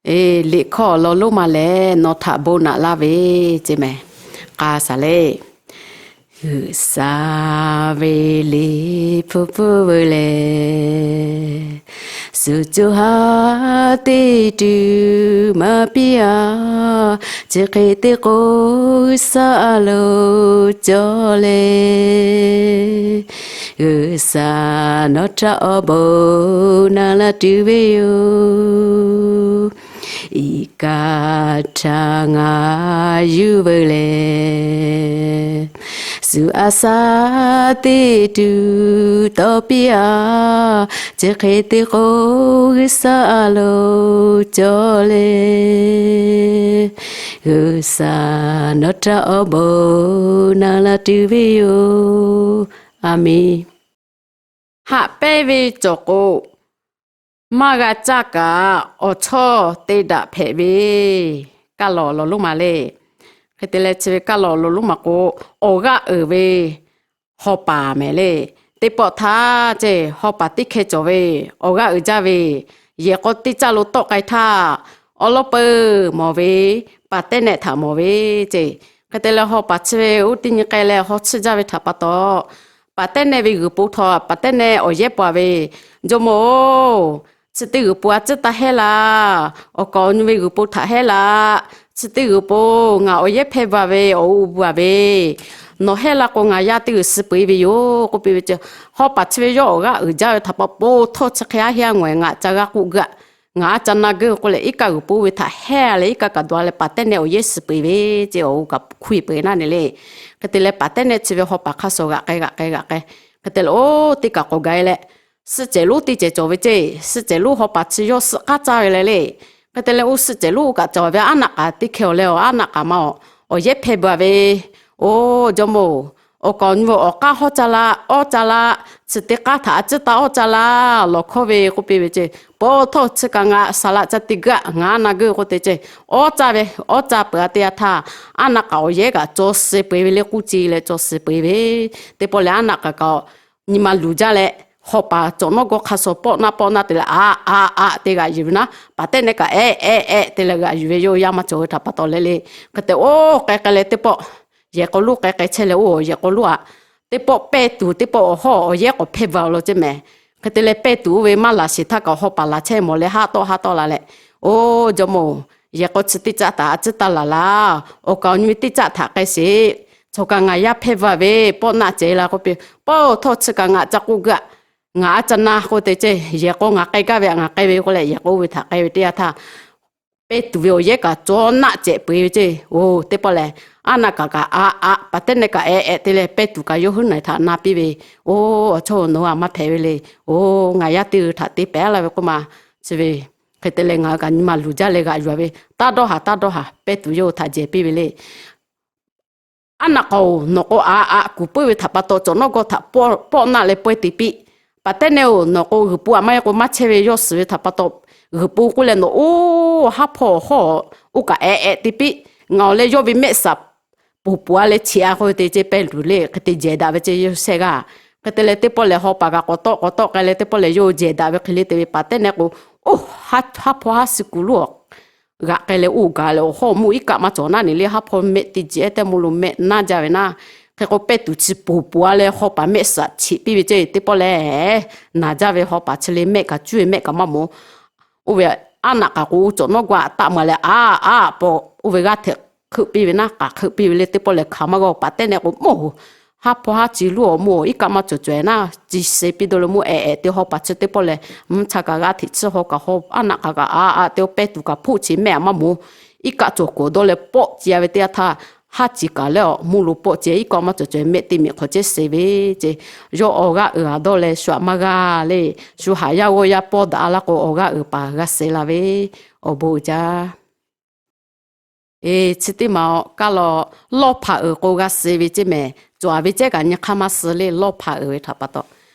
Liꞈ hkawˇ awˬ lawn lonˉ ma lehˬ, nawˬ htaꞈ bon naꞈ laˇ ve ceˇ mehˍ. K'a shaˍ le. G'uiˬsha ve liꞈ hpu pfuhˇ veu lehˬ, suˍ co ha teˇ tuˬ maˇ piˇ-a. Chi hk'e te k'o, G'uiˬsha a loˍ cawˬ le. G'uiˬsha nawˬ htaꞈ awˬ bon naꞈ la tuˬ ve yoˬ. Iˉ kaˆ htaꞈ ngaˬ yuˬ veu lehˬ, suˍ a shaˍ teˇ tuˬ tawˍ piˇ-a. Chi hk'e te k'o, G'uiˬsha a loˍ cawˬ le. G'uiˬsha nawˬ htaꞈ awˬ bon naꞈ la tuˬ ve yoˬ. A menˬ. Haꞈ pehnˇ ve cawˬ k'o, maˇ g'a caˇ kaꞈ awˬ chawˇ te daꞈ hpehꞈ ve, kaˇ lawˬ awˬ lawn lonˉ ma le. Hk'e te leh chi ve kaˇ lawˬ awˬ lawn lonˉ ma k'o, awˬ g'aˇ uiˍ ve haw paˍ mehˍ le. Teˇ pawˆ htaˇ ceˇ, haw paˍ teˇ hkeh cawˬ ve, awˬ g'aˇ uiˍ jaˇ ve, yehˬ k'aw teˇ caˇ lo tawˆ k'ai htaˇ, awˉ lawˉ peuˬ mawˬ ve, paˍ tehˉ nehˆ htaꞈ mawˬ ve ceˇ. Hk'e te leh haw paˍ chi ve uˉ teˇ nyi k'ai leh haw tsuhˇ jaˇ ve htaꞈ pa taw, paˍ tehˉ nehˆ ve g'uiˬ po htawˇ paˍ tehˉ nehˆ awˬ yehˉ paw ve, Jawˇmawˇ-oˬ, chi teˇ g'uiˬ po a ciˉ taˇ hehˉ laˇ. Awˬ kaˍ awˬ nyi ve g'uiˬ po htaꞈ hehˉ laˇ. Chi teˇ g'uiˬ po ngaˬ awˬ yehˉ hpehˇ baˬ ve awˬ u baˬ ve, nawˬ hehˉ la k'o ngaˬ yaˇ teˇ g'uiˬ suh peu-eˬ ve yoˬ k'oˆ piˇ ve ceˇ. Haw paˍ chi ve yawˇ awˬ g'aˇ uiˍ jaˇ ve htaꞈ pa taw, po htawˇ chi hk'e haˉ heˇ a ngawˬ-eˬ, ngaˬ ca g'a k'oˆ gaˇ. Ngaˬ a ca na geuˆ k'oˆ leh, iˉ kaˆ g'uiˬ po ve htaꞈ hehˉ leh iˉ kaˆ kaꞈ dawˬ leh paˍ tehˉ nehˆ awˬ yehˉ suh peu-eˬ ve ceˇ, awˬ u kaꞈ hkuˇ-e peu-eˬ naˆ ne le. Hk'e te leh paˍ tehˉ nehˆ chi ve haw paˍ hk'a shuˍ g'aꞈ k'ai g'aꞈ k'ai g'aꞈ k'ai. Hk'e te leh oˇ teˇ kaꞈ k'awꞈ gaˬ-e leh, suhˆ cehˬ lonˉ teˇ cehˬ cawˬ ve ceˇ. Suhˆ cehˬ lonˉ haw paˍ chi yawˇ suhˆ k'aˉ caˇ ve le le. Hk'e te leh oˇ suhˆ cehˬ lonˉ kaꞈ cawˬ ve aˉ naˆ k'aˍ teˇ hkeh awˬ leh awˬ aˉ naˆ k'aˍ ma awˬ, awˬ yehˉ hpehˇ baˬ ve, Oˬ, Jawˇmawˇ-oˬ, awˬ kaˍ awˬ nyi ve awˬ k'aˉ hawˉ caˇ laˇ, awˉ caˇ laˇ. Chi teˇ k'aˉ htaꞈ a ciˉ taˇ awˉ caˇ laˇ, lawˬ hkawˇ ve k'oˆ piˇ ve ceˇ. Po htawˇ chi kaꞈ ngaˬ saˍ laꞈ ca te gaˇ, ngaˬ a na geuˆ k'oˆ te ceˇ. Awˉ caˇ ve, awˉ caˇ peuˬ-a teˇ yanˇ htaˇ, aˉ naˆ k'aˍ awˬ yehˉ kaꞈ caw suh peu-eˬ ve le k'oˆ ce leh caw suh peu-eˬ ve. Teˇ pawˆ lehˬ aˉ naˆ k'aˍ kaꞈ nyi ma luˬ jaˇ leh, haw paˍ cawˬ nawˉ gawˇ hk'a shuˍ pawˆ naˆ pawˆ naˆ te leh, aꞈ aꞈ aꞈ te g'aꞈ yuˬ ve naˉ, paˍ tehˉ nehˆ kaꞈ ehˆ ehˆ ehˆ te leh g'aꞈ yuˬ ve, yawˇ yaˇ maˇ cawˬ ve htaꞈ pa taw le le. Hk'e te oˇ k'ai k'ai leh teˇ pawˆ, yehˬ k'aw lonˉ k'ai k'ai chehˇ leh oˇ yehˬ k'aw lonˉ aꞈ, teˇ pawˆ pehˇ tuˬ teˇ pawˆ awˬ hawˉ awˬ yehˉ k'awꞈ hpehˇ baˬ awˬ lawn ceˇ mehˍ. Hk'e te leh pehˇ tuˬ oˇ ve maˇ laˬ sheˍ htaˇ kaꞈ haw paˍ laˬ chehˇ mawˬ leh haˉ tawˆ haˉ tawˆ la leh, Oˬ, Jawˇmawˇ-oˬ, yehˬ k'aw chi teˇ caˆ htaꞈ a ciˉ taˇ laˬ laˇ. Awˬ kaˍ awˬ nyi ve teˇ caˆ htaꞈ k'ai sheˍ. Chaw kaꞈ ngaˬ yaˇ hpehˇ baˬ ve pawˆ naˆ cehˬ la k'oˆ piˇ. Po htawˇ chi kaꞈ ngaˬ ca k'oˆ gaˇ, ngaˬ a ca na k'oˆ te ceˇ. Yehˬ k'aw ngaˬ k'ai gaˇ ve aꞈ ngaˬ k'ai ve k'oˆ leh yehˬ k'aw oˇ ve htaꞈ k'ai ve teˇ yanˇ htaˇ, pehˇ tuˬ ve awˬ yehˉ kaꞈ caw naˆ cehˬ peu-eˬ ve ceˇ. Oˬ, teˇ pawˆ lehˬ, aˉ naˆ k'aˍ kaꞈ aꞈ aꞈ paˍ tehˉ nehˆ kaꞈ ehˆ ehˆ te leh pehˇ tuˬ kaꞈ yawˇ huiˉ naˬ htaꞈ na piˇ ve, Oˬ, awˬ chawˇ-oˬ, nawˬ hui aꞈ maˇ hpehꞈ ve le. Oˬ, ngaˬ yaˇ teˇ hui htaꞈ te pehˉ laˇ ve k'oˆ ma. Chi ve hk'e te leh ngaˬ hui kaꞈ nyi ma luˬ jaˇ leh g'aꞈ yuˬ-a ve, taˇ dawˇ haˍ taˇ dawˇ haˍ pehˇ tuˬ yawˇ hui htaꞈ jehˬ piˇ ve le. Aˉ naˆ k'aˍ-oˬ, nawˬ k'o aꞈ aꞈ kuˬ puiˉ ve htaꞈ pa taw cawˬ nawˉ gawˇ htaꞈ pawˆ naˆ leh pawehˇ te piˇ. Paˍ tehˉ nehˆ-oˬ, nawˬ k'o g'uiˬ po aꞈ maˇ heˆ k'o maˇ chehˇ ve yawˇ suhˍ ve htaꞈ pa taw, g'uiˬ po k'oˆ leh nawˬ oˇ haˉ hpawˇ awˬ hawˉ oˇ kaꞈ ehˆ ehˆ te piˇ. Ngaˬ awˬ leh yawˇ ve mehˆ saꞈ poˬ poˬ-a leh cheꞈ-a k'oˆ ve te ceˇ, pehˇ luˬ le hk'e te jehˬ daꞈ ve ceˇ yawˇ shehˇ g'aˇ. Hk'e te leh teˇ pawˆ lehˬ haw paˍ kaꞈ k'awꞈ tawˆ k'awꞈ tawˆ k'ai leh teˇ pawˆ lehˬ yawˇ jehˬ daꞈ ve hk'e le te ve paˍ tehˉ nehˆ k'o, oˇ haˉ hpawˇ haˉ suh kuˬ loˬ-a. G'aꞈ k'ai leh oˇ gaˬ leh awˬ hawˉ mvuhˇ iˉ kaˆ maˇ cawˬ naˉ ne le, haˉ hpawˇ mehˆ teˇ jehˬ-ehˉ tehˇ mvuhˇ lo mehˆ naˇ jaˇ ve naˉ. Hk'e k'o pehˇ tuˬ chi poˬ poˬ-a leh haw paˍ mehˆ saꞈ cheꞈ piˇ ve ceˇ. Teˇ pawˆ lehˬ, naˬ jaˇ ve haw paˍ chi le mehˆ kaꞈ cuˇ ve mehˆ kaꞈ maˇ moˍ. Oˇ ve aˉ naˆ k'aˍ k'o cawˬ nawˉ gawˇ aꞈ taˆ maˍ leh aꞈ aꞈ pawꞈ oˇ ve g'aˇ hteꞈ hkeuˆ piˇ ve naˉ, k'aˍ hkeuˆ piˇ ve le teˇ pawˆ lehˬ hk'aˬ maˇ g'a paˍ tehˉ nehˆ k'o, moˇ haˉ hpawˇ haˉ ci luˬ-a moˇ iˉ kaˆ maˇ cawˬ cawˬ-e naˉ, ci se piˇ dawˇ leh mvuhˇ ehˍ ehˍ te haw paˍ chi teˇ pawˆ lehˬ, mvuhˇ cha kaꞈ g'aˇ hteꞈ tsuhˇ haw kaꞈ haw aˉ naˆ k'aˍ kaꞈ aꞈ aꞈ te oˇ pehˇ tuˬ kaꞈ hpoˆ cheꞈ mehˆ aꞈ maˇ moˍ. Iˉ kaˆ cawˬ kawˬ dawˇ leh pawˆ ci-a ve teˇ yanˇ htaˇ, haˉ ci kaꞈ leh awˬ mvuhˇ lo pawˆ ci-a iˉ kaˆ maˇ cawˬ cawˬ-e mehˆ teˇ miꞈ hk'awꞈ cehˇ suh ve ceˇ. Yawˇ awˬ g'aˇ uiˍ-a dawˇ leh shu aꞈ maˇ g'a le. Shu haˍ yaˇ g'awˇ yaˇ pawˇ daꞈ-a laˇ k'o awˬ g'aˇ uiˍ paˍ g'a suh la ve, awˬ bon uiˍ jaˇ. Eˬ, chi teˇ maˬ-oˬ, kaˇ lawˬ lawˇ hpaꞈ uiˍ k'o g'a suh ve ceˇ mehˍ. Cawˬ-a ve cehˇ kaꞈ nyi hk'aˇ maˇ suh le, lawˇ hpaꞈ uiˍ ve htaꞈ pa taw.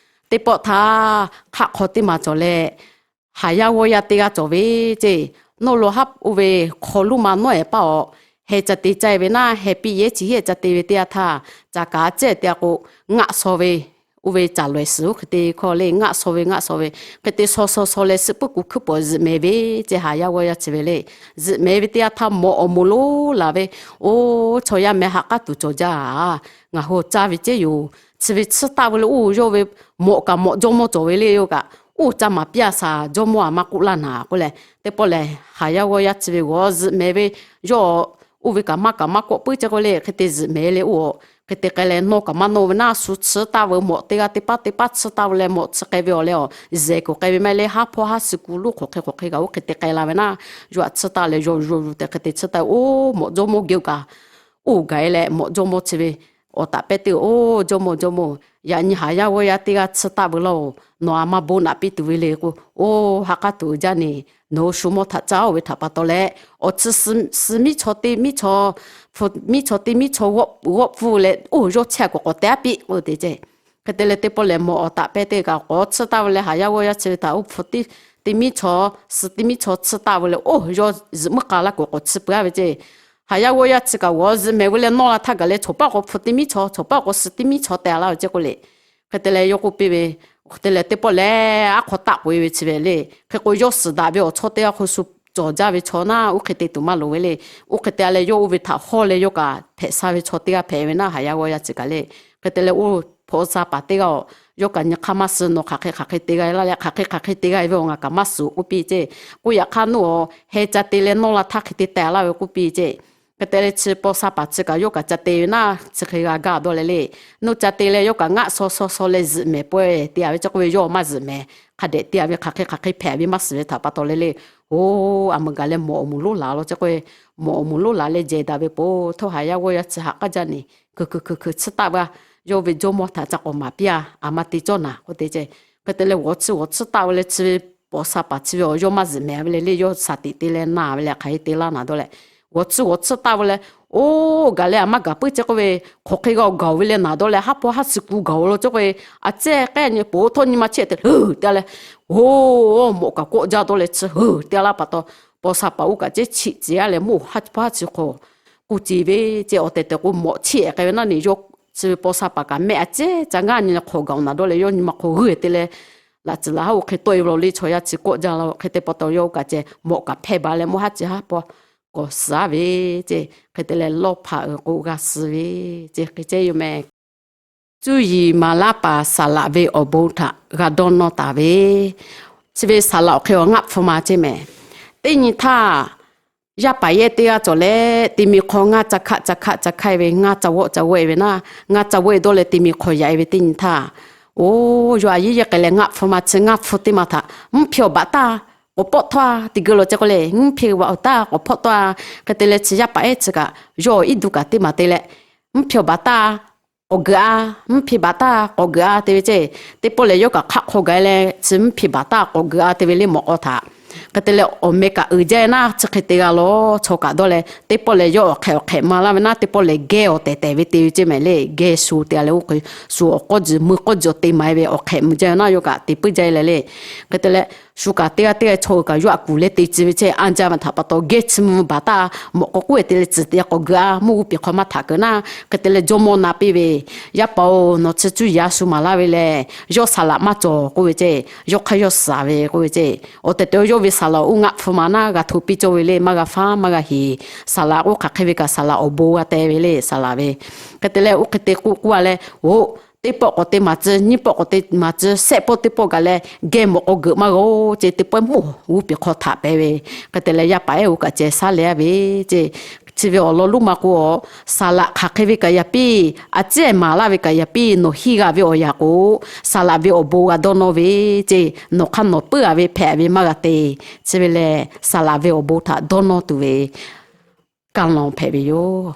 Teˇ pawˆ htaˇ hk'aˆ hk'aw teˇ maˬ cawˬ leh, haˍ yaˇ g'awˇ yaˇ teˇ g'aˇ cawˬ ve ceˇ. Nawˇ lo haˉ oˇ ve hk'aw lonˉ ma nawˉ ehˍ paˇ-oˬ, heh ca te caˇ ve naˉ, heh piˇ yehˉ chi hehˉ ca te ve teˇ yanˇ htaˇ, caˬ kaˍ cehˇ te-a k'o, ngaˆ shaw ve oˇ ve caˬ lawehˬ suhˍ oˇ hk'e te hkawˇ le ngaˆ shaw ve ngaˆ shaw ve, hk'e te shaw shaw shaw leh suhˆ puiˉ kuˬ hkuiˉ pawˍ zuhꞈ mehˍ ve ceˇ. Haˍ yaˇ g'awˇ yaˇ chi ve le, zuhꞈ mehˍ ve teˇ yanˇ htaˇ mawꞈ awˬ moˍ lonˉ laˬ ve, Oˇ, chaw yaˇ meh haꞈ k'aˉ tuˬ cawˬ jaˇ. Ngaˬ hui caˇ ve ceˇ yoˬ. Chi ve tsuhˇ taˆ ve le, oˇ yawˇ ve mawꞈ kaꞈ mawꞈ jawˇmawˇ cawˬ ve le, yawˇ kaꞈ oˇ caˇ maˍ piˇ a shaˍ, jawˇmawˇ aˬ ma k'oˆ laˇ naˍ k'oˆ leh, teˇ pawˆ lehˬ haˍ yaˇ g'awˇ yaˇ chi ve g'awˇ zuhꞈ mehˍ ve, yawˇ oˇ ve kaꞈ maˇ kaꞈ maˇ kawˆ puiˉ ceˇ k'oˆ le, hk'e te zuhꞈ mehˍ le, oˇ hk'e te k'ai leh nawˇ kaꞈ maˇ nawˇ ve naˉ, shu tsuhˇ taˆ ve mawꞈ teˇ g'aˇ teˇ paˉ teˇ paˉ tsuhˇ taˆ ve leh mawꞈ chi k'ai ve awˬ leh awˬ zehˬ kuˬ k'ai ve maˇ heˆ le, haˉ hpawˇ haˉ suh kuˬ lonˉ hk'awꞈ hk'e hk'awꞈ hk'e kaꞈ oˇ hk'e te k'ai la ve naˉ, yawˇ htaꞈ tsuhˇ taˆ leh yawˇ yawˇ yawˇ te hk'e te tsuhˇ taˆ ve, oˇ mawꞈ jawˇmawˇ geh oˇ kaꞈ oˇ gaˬ e leh mawꞈ jawˇmawˇ chi ve awˬ taꞈ pehˇ teˇ, Oˇ jawˇmawˇ jawˇmawˇ, yaꞈ nyi haˍ yaˇ g'awˇ yaˇ teˇ g'aˇ tsuhˇ taˆ ve laˇ oˬ, nawˬ aˬ ma bon naꞈ piˇ tuˬ ve le k'o, oˇ haꞈ k'aˉ tuˬ jaˇ neˬ, nawˬ hui shu mawˇ htaꞈ caˇ oˬ ve htaꞈ pa taw leh, awˬ chi suh miˉ chaw teˇ miˉ chaw, miˉ chaw teˇ miˉ chaw g'awˆ pfuhˇ leh oˇ yawˇ chehˇ a k'awꞈ k'awꞈ te aˉ piˇ k'oˆ te ceˇ. Hk'e te leh teˇ pawˆ lehˬ mawꞈ awˬ taꞈ pehˇ teˇ kaꞈ k'awꞈ tsuhˇ taˆ ve leh haˍ yaˇ g'awˇ yaˇ chi ve htaꞈ oˇ hpu teˇ miˉ chaw, suh teˇ miˉ chaw tsuhˇ taˆ ve leh oˇ yawˇ zuhꞈ muiˉ k'a laˇ k'awꞈ k'awꞈ tsuhˇ peuˬ a ve ceˇ. Haˍ yaˇ g'awˇ yaˇ chi kaꞈ g'awˇ zuhꞈ mehˍ ve leh nawˇ la htaˇ gaˬ leh chaw paˉ k'awꞈ hpu teˇ miˉ chaw, chaw paˉ k'awꞈ suh teˇ miˉ chaw te a laˇ ve ceˇ k'oˆ le. Hk'e te leh yawˇ k'oˆ piˇ ve, hk'e te leh teˇ pawˆ lehˬ aˉ hk'aw taˆ k'oꞈ e ve chi ve le. Hk'e k'o yawˇ suhˍ daꞈ ve awˬ chawˇ teˇ g'aˇ hk'o shu cawˬ jaˇ ve chaw naˉ, oˇ hk'e te tuˬ maˇ loˍ ve le. Oˇ hk'e te a leh yawˇ oˇ ve htaꞈ hawˇ leh yawˇ kaꞈ hpehꞈ sha ve chaw teˇ g'aˇ hpehꞈ ve naˉ, haˍ yaˇ g'awˇ yaˇ chi kaꞈ le. Hk'e te leh oˇ hpaw sha paˍ teˇ g'aˇ oˬ, yawˇ kaꞈ nyi hk'aˇ maˇ suh, nawˬ hk'aˬ hk'e hk'aˬ hk'e te g'a laˇ leh hk'aˬ hk'e hk'aˬ hk'e te g'a ve awˬ ngaˬ kaꞈ maˇ suhˍ k'oˆ piˇ ceˇ. K'oˆ yaꞈ hk'aˇ nawˇ aˬ heh ca te leh nawˇ la htaˇ hk'e te teh laˇ ve k'oˆ piˇ ceˇ. Hk'e te leh chi paw sha paˍ chi kaꞈ yawˇ kaꞈ ca te ve naˉ, chi hk'e g'a gaˇ dawˇ leh le. Nawˇ ca te leh yawˇ kaꞈ ngaˆ shaw shaw shaw leh zuhꞈ mehˍ pawehˇ te a ve ceˇ k'oˆ ve, yawˇ maˇ zuhꞈ mehˍ. Hk'a dehꞈ te a ve hk'aˬ hk'e hk'aˬ hk'e hpehꞈ ve maˇ suhˍ ve htaꞈ pa taw leh le. Oˇ, aˬ meuˍ gaˬ leh mawꞈ awˬ moˍ lonˉ laˬ law ceˇ k'oˆ ve, mawꞈ awˬ moˍ lonˉ laˬ leh jehˬ daꞈ ve po htawˇ haˍ yaˇ g'awˇ yaˇ chi haꞈ k'aˉ jaˇ neˬ, hkui hkui hkui hkui tsuhˇ taˆ ve a, yawˇ ve jawˇmawˇ htaꞈ ca k'awꞈ maˍ piˇ a, aˬ ma te cawˇ naˍ k'oˆ te ceˇ. Hk'e te leh g'awˬ tsuhˇ g'awˬ tsuhˇ taˆ ve leh chi ve paw sha paˍ chi ve awˬ yawˇ maˇ zuhꞈ mehˍ ve le le, yawˇ shaˍ tiꞈ te leh na ve leh hk'aˬ hk'e te laˇ naˍ dawˇ leh, g'awˬ tsuhˇ g'awˬ tsuhˇ taˆ ve leh, oˇ, gaˬ leh aˬ maˇ gaˬ puiˉ ceˇ k'oˆ ve, hk'awꞈ hk'e g'a gaˬ ve leh naˍ dawˇ leh haˉ pawˇ haˉ suh kuˬ gaˬ law ceˇ k'oˆ ve, a cehˇ k'ehˉ nyi po htawˇ nyi ma chehˇ te heuˬ te leh, oˇ, mawꞈ kaꞈ kawˆ jaˇ dawˇ leh chi heuˬ te laˇ pa taw, paw sha paˍ oˇ kaꞈ cehˇ chiˆ ciˍ a leh mawˇ haˉ pawˇ haˉ suh hk'awꞈ k'oˆ ce ve ceˇ. Awˬ tehˬ tehˬ k'o mawꞈ chiˆ ehˍ k'ai ve naˉ neˬ, yawˇ chi ve paw sha paˍ kaꞈ mehˆ a cehˇ ca ngaˇ nyi leh hk'awꞈ gaˬ naˍ dawˇ leh yawˇ nyi ma hk'aw g'uiˇ te leh, laꞈ tcuhˍ laˬ haˉ oˇ hk'e tawˆ e ve law le, chaw yaˇ chi kawˆ jaˇ la hk'e te pa taw yawˇ oˇ kaꞈ ceh mawꞈ kaꞈ hpehˇ baˬ leh mawˇ haˉ ciˍ haˉ pawˇ k'awꞈ suh a ve ceˇ. Hk'e te leh lawˇ hpaꞈ uiˍ k'o g'a suh ve ceˇ, hk'e ceh yoˬ meh. Cuˇ yiˍ maˍ laˇ paˍ saˍ laꞈ ve awˬ bon htaꞈ g'a dawˇ nawˇ taˍ ve, chi ve saˍ laꞈ awˬ hk'e awˬ ngaˆ hpfuh ma ceˇ meh. Teˇ nyi htaˇ, yaˇ paˍ yehˇ teˇ g'aˇ cawˬ leh, te mi hk'aw ngaˇ ca hkaˆ ca hkaˆ ca hkaˆ e ve, ngaˇ ca g'awˆ ca g'awˆ e ve naˉ, ngaˇ ca g'awˆ e dawˇ leh te mi hk'aw yaꞈ e ve teˇ nyi htaˇ, oˇ, yawˇ a yeˇ yeˇ k'ai leh ngaˆ hpfuh ma chi ngaˇ hpfuh teˇ ma htaꞈ mvuhˇ hpe awˬ baꞈ taˇ k'awꞈ pawˆ htawˇ a, te geu law ceˇ k'oˆ le, mvuhˇ hpe awˬ baꞈ taˇ k'awꞈ pawˆ htawˇ a. Hk'e te leh chi yaˇ paˍ ehˉ chi kaꞈ yawˇ iˉ duˇ kaꞈ teˇ maˬ te leh, mvuhˇ hpe awˬ baꞈ taˇ k'awꞈ geuꞈ a, mvuhˇ hpe baꞈ taˇ k'awꞈ geuꞈ a te ve ceˇ. Teˇ pawˆ lehˬ yawˇ kaꞈ hk'aˆ hk'aw gaˬ e leh chi mvuhˇ hpe baꞈ taˇ k'awꞈ geuꞈ a te ve le mawꞈ k'aw htaꞈ. Hk'e te leh awˬ meh kaꞈ uiˍ jaˇ e naˉ, chi hk'e te g'a law chaw kaꞈ dawˇ leh, teˇ pawˆ lehˬ yawˇ awˬ hk'ehꞈ awˬ hk'ehꞈ ma laˇ ve naˉ, teˇ pawˆ lehˬ geh awˬ tehˬ tehˬ ve te ve ceˇ meh le, geh shu te a leh oˇ hk'e shu awˬ k'awˇ jiˬ mui k'awˇ jiˬ awˬ te maˍ e ve awˬ hk'ehꞈ mvuh jaˇ e naˉ, yawˇ kaꞈ te puiˉ jaˇ e leh le. Hk'e te leh shu kaꞈ teˇ g'aˇ teˇ g'aˇ chaw uiˍ kaꞈ yawˇ aꞈ kuˬ leh te tcuh ve ceˇ, anˇ jaˇ ve htaꞈ pa taw geh chi mvuh baˬ taˇ mawꞈ k'aw k'oˆ e te leh tcuhˍ te k'awꞈ geuꞈ a, mvuhˇ g'uˇ piˍ hk'aw maˇ htaꞈ keu naˉ. Hk'e te leh jawˇmawˇ na piˇ ve, Yaˇ paˍ oˬ, nawˬ chi cuˇ yiˍ a shu maˍ laˇ ve lehˬ, yawˇ saˍ laꞈ maˇ cawˬ k'oˆ ve ceˇ, yawˇ hk'aˇ yawˇ suhˍ ve k'oˆ ve ceˇ. Awˬ tehˬ tehˬ yawˇ ve saˍ laꞈ oˇ ngaˆ hpfuh ma naˉ g'a hto piˇ cawˇ ve le, maˇ g'a faˉ maˇ g'a heˍ. Saˍ laꞈ k'oˆ hk'aˬ hk'e ve kaꞈ saˍ laꞈ awˬ bon g'a teh ve le, saˍ laꞈ ve. Hk'e te leh oˇ hk'e te k'oˆ k'oˆ a leh, oˬ, teˇ pawˆ k'awꞈ te maˍ tcuh, nyiˇ pawˆ k'awꞈ te maˍ tcuh, shehˆ pawˆ teˇ pawˆ gaˬ leh geh mawꞈ k'aw geuꞈ maˇ g'a oˬ ceˇ, teˇ pawˆ mvuhˇ g'uˇ piˍ hk'aw htaꞈ pehˍ ve. Hk'e te leh yaˇ paˍ ehˉ oˇ kaꞈ ceh shaˉ leh a ve ceˇ. Chi ve awˬ lawn lonˉ ma k'o, saˍ laꞈ hk'aˬ hk'e ve kaꞈ yaꞈ piˇ, a ciˉ maˍ laˇ ve kaꞈ yaꞈ piˇ, nawˬ hiˇ g'a ve awˬ yanˇ k'o, saˍ laꞈ ve awˬ bon g'a dawˇ nawˇ ve ceˇ, nawˬ hk'aˇ nawˬ puiˉ a ve hpehꞈ ve maˇ g'a te. Chi ve lehˬ saˍ laꞈ ve awˬ bon htaꞈ dawˇ nawˇ tuˬ ve kanˇ lawn hpehꞈ ve yoˬ.